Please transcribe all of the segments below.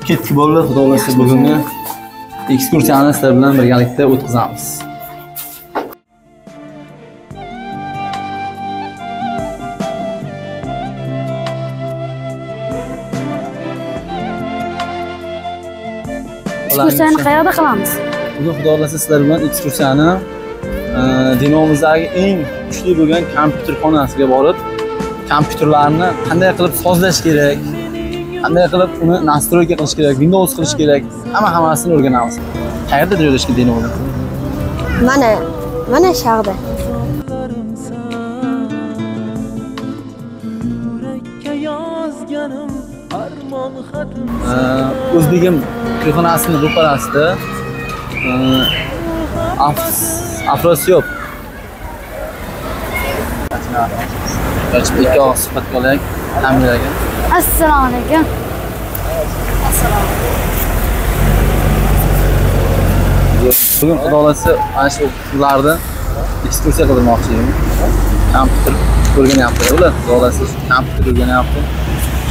Ketdik bolalar, xudo xolasa bugungi ekskursiyani sizlar bilan birgalikda o'tkazamiz. Ekskursiyani qayerda qilamiz? Bugun xudo xolasa sizlar bilan ekskursiyani Denovimizdagi eng kuchli bo'lgan kompyuter xonasiga borib, kompyuterlarni qanday qilib sozlash kerak, qanday qilib uni настройка qilish kerak, Windows qilish kerak, hammasini o'rganamiz. Qayerda joylashgan Denovda? Mana shahrda. O'zbegim choyxonasining ro'parasida Afrosiyob. Ikki og'iz suhbat qilaylik, ta'minlagan. Assalomu alaykum. Assalomu alaykum. Bugun xudo xolasa mana shu ularni ekskursiya qildirmoqchi edim. Kompyuter o'rganyapti ular, xudo xolasa kompyuter o'rganyapti.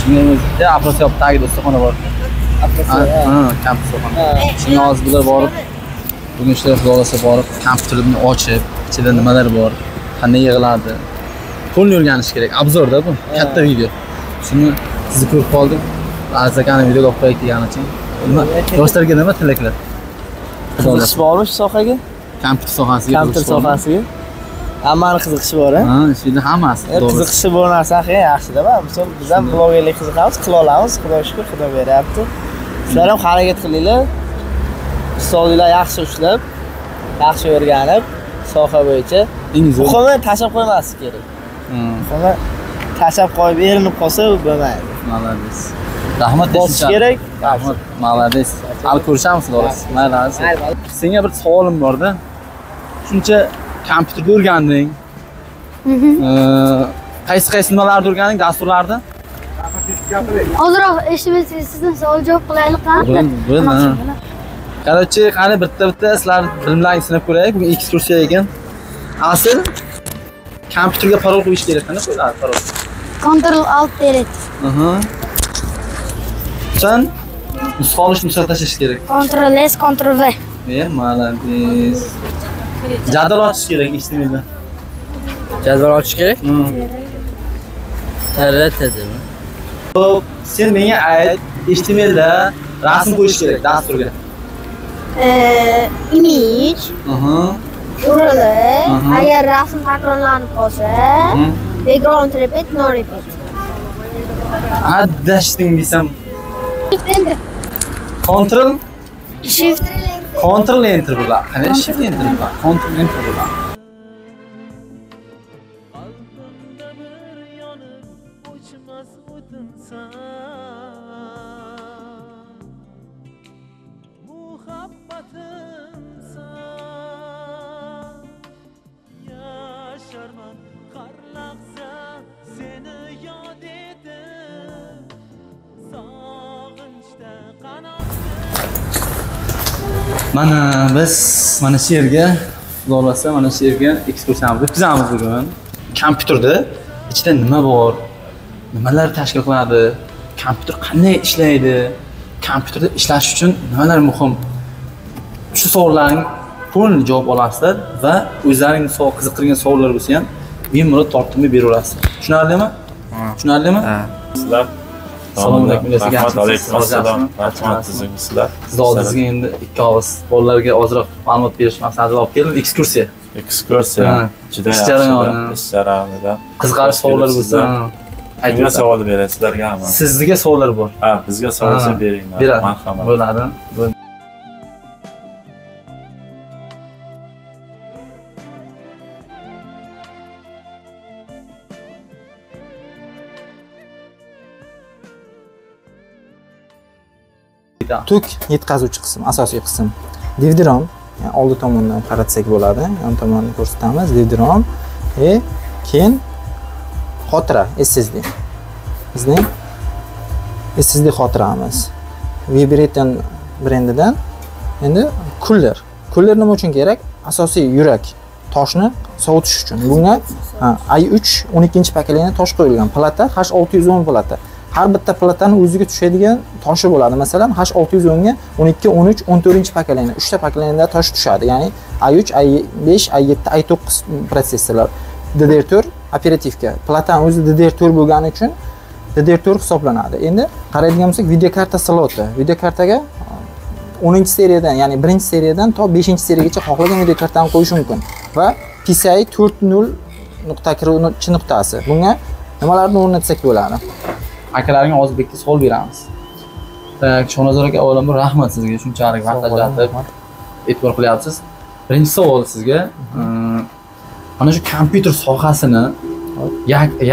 Shunga o'zida Afrosiyob tagida ustaxona bor. Afrosiyob. Ha, kompyuter ustaxona. Shunga hozir bular borib, bugun shular xudo xolasa borib kompyuterni ochib, ichida nimalar bor, qanday yig'iladi. Qo'lni o'rganish kerak. Obzorda bu, katta video. Shuni sizni ko'rib qoldik. Aziz akani videoga olib qo'yaylik degani uchun. Nima, yoshlarga nima tilaklar? Qiziqish bormi shu sohaga? Kompyuter sohasiga. Kompyuter sohasiga. Hammani qiziqishi bor, ha? Ha, shunda hammasi. Qiziqishi bor narsa yaxshi-da. Misol biz ham blogerlik qiziqamiz, qila olamiz, Xudoga shukr, Xudo beryapti. Sizlar ham harakat qilinglar. Ustozlar yaxshi ushlab, yaxshi o'rganib, soha bo'yicha. Muhimi tashlab qo'ymaslik kerak. Muhimi tashlab qo'yib erinib qolsa bo'lmaydi. Молодец. Rahmat bosish kerak. Rahmat, молодец. Hali ko'rishamiz, xudo xolasa. Mayli. Senga bir savolim bor-da. Shuncha kompyuterda o'rganding. Qaysi nimalarni o'rganding, dasturlarni? Ozroq eshitmaysiz, sizdan savol javob qilaylik, ha? Bo'ldi. Короче, qani bitta-bitta sizlar bilimlaringizni sinab ko'raylik. Bugun ekskursiya ekan. Asl kompyuterga parol qo'yish kerak. Qanday qo'yiladi parol? Ctrl Alt Delete. Sen nusxa olish, nusxa tashlash kerak. Ctrl S, Ctrl V. Молодец. Jadval ochish kerak HTMLda. Jadval ochish kerak? TRTdimi? Xo'p, sen menga ayt, HTMLda rasm qo'yish kerak dasturga. Image. URL. Agar rasm takrorlanib qolsa, background repeat, no repeat. Adashding desam. Shift enter. Ctrl Shift Ctrl enter bo'ladi. Qani Shift enter bo'ladi. Ctrl enter bo'ladi. Mana biz mana shu yerga, xudo xolasa mana shu yerga ekskursiyamizni o'tkazamiz bugun. Kompyuterda ichida nima bor, nimalar tashkil qiladi, kompyuter qanday ishlaydi, kompyuterda ishlash uchun nimalar muhim? Shu savollarning to'liq javob olasizlar va o'zlaringizni qiziqtirgan savollar bo'lsa ham bemalol tortinmay beraverasizlar. Tushunarlimi? Tushunarlimi? Sizlar Assalomu alaykum. Rahmat, alaykum assalom. Rahmat sizlar. Siz oldingizga endi ikki og'iz bolalarga ozroq ma'lumot berish maqsadida olib keldim. Ekskursiya. Ekskursiya. Juda Ish yaxshi. jarayoni. Ish jarayonida. Qiziqarli savollar bo'lsa, Kimga savol berasiz sizlargami? Sizga savollar bor. Ha, bizga savol beringlar. Marhamat. Bo'ladi. Tok yetkazuvchi qism, asosiy qism. DVD-ROM, ya'ni oldi tomondan qaratsak bo'ladi, yon tomonni ko'rsatamiz. DVD-ROM keyin xotira SSD. Bizning SSD xotiramiz. Vibraton brendidan. Endi cooler. Cooler nima uchun kerak? Asosiy yurak toshni sovutish uchun. Bunga i3 12-pokoleniya tosh qo'yilgan plata, H610 plata. Har bitta platani o'ziga tushadigan toshi bo'ladi. Masalan, H610 ga 12, 13, 14 pokoleniya, 3 ta pokoleniyada tosh tushadi. Ya'ni i3, i5, i7, i9 protsessorlar. DDR4 operativka. Platani o'zi DDR4 bo'lgani uchun DDR4 hisoblanadi. Endi qaraydigan bo'lsak, videokarta sloti. Videokartaga 10-seriyadan, ya'ni 1-seriyadan to 5-seriyagacha xohlagan videokartani qo'yish mumkin va PCI 4.0 nuqta kiruvchi nuqtasi. Bunga nimalarni o'rnatsak bo'ladi? Akalarimga hozir bitta savol beramiz. Shonazar aka, avvalambor rahmat sizga shunchalik vaqt ajratib e'tibor qilyapsiz. Birinchi savol sizga, mana shu kompyuter sohasini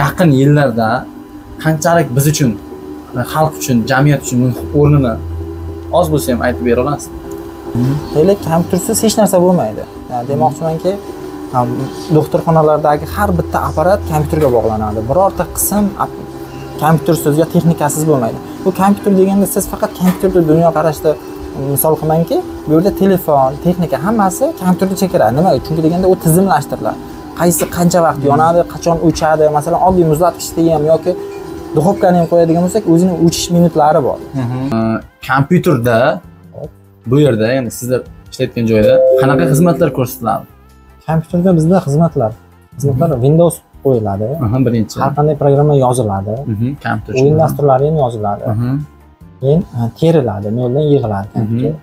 yaqin yillarda qanchalik biz uchun, xalq uchun, jamiyat uchun o'rnini oz bo'lsa ham aytib bera olasizmi? Deylik, kompyutersiz hech narsa bo'lmaydi. Demoqchimanki, doktorxonalardagi har bitta apparat kompyuterga bog'lanadi. Birorta qism kompyutersiz yo texnikasiz bo'lmaydi. Bu kompyuter deganda siz faqat kompyuterda dunyoqarashda misol qilmangki, bu yerda telefon, texnika hammasi kompyuterga chekiradi. Nimaga? Chunki deganda u tizimlashtiriladi. Qaysi qancha vaqt yonadi, qachon o'chadi. Masalan, oddiy muzlatgichda ham yoki duxovkani ham qo'yadigan bo'lsak, o'zining o'chish minutlari bor. Kompyuterda bu yerda, ya'ni sizlar ishlayotgan joyda qanaqa xizmatlar ko'rsatiladi? Kompyuterda bizda xizmatlar Windows qo'yiladi. Birinchi. Har qanday programma yoziladi. Kompyuter. O'yin dasturlari ham yoziladi. Keyin teriladi, noldan yig'iladi kompyuter.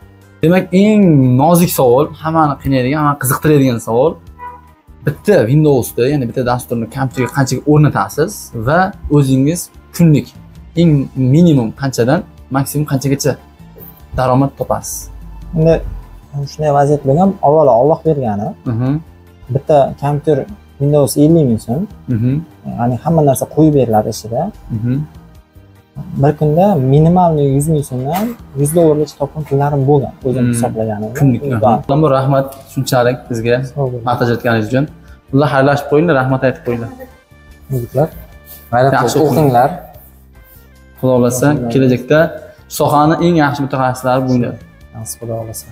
Demak, eng nozik savol, hammani qiynaydigan, hammani qiziqtiradigan savol. Bitta Windowsda, ya'ni bitta dasturni kompyuterga qanchaga o'rnatasiz va o'zingiz kunlik eng minimum qanchadan maksimum qanchagacha daromad topasiz? Endi shunday vaziyat bo'lgan, avvalo Alloh bergani. Bitta kompyuter Windows 50 ming so'm. Ya'ni hamma narsa qo'yib beriladi ichida. Bir kunda minimalniy 100 ming so'mdan 100 dollargacha topgan pullarim bo'lgan, o'zim hisoblaganim. Kunlik. Alloh rahmat shunchalik bizga vaqt ajratganingiz uchun. Ular xayrlashib qo'yinglar, rahmat aytib qo'yinglar. Yigitlar, g'ayrat qilib o'qinglar. Xudo xolasa, kelajakda sohani eng yaxshi mutaxassislari bo'linglar. Xudo xolasa.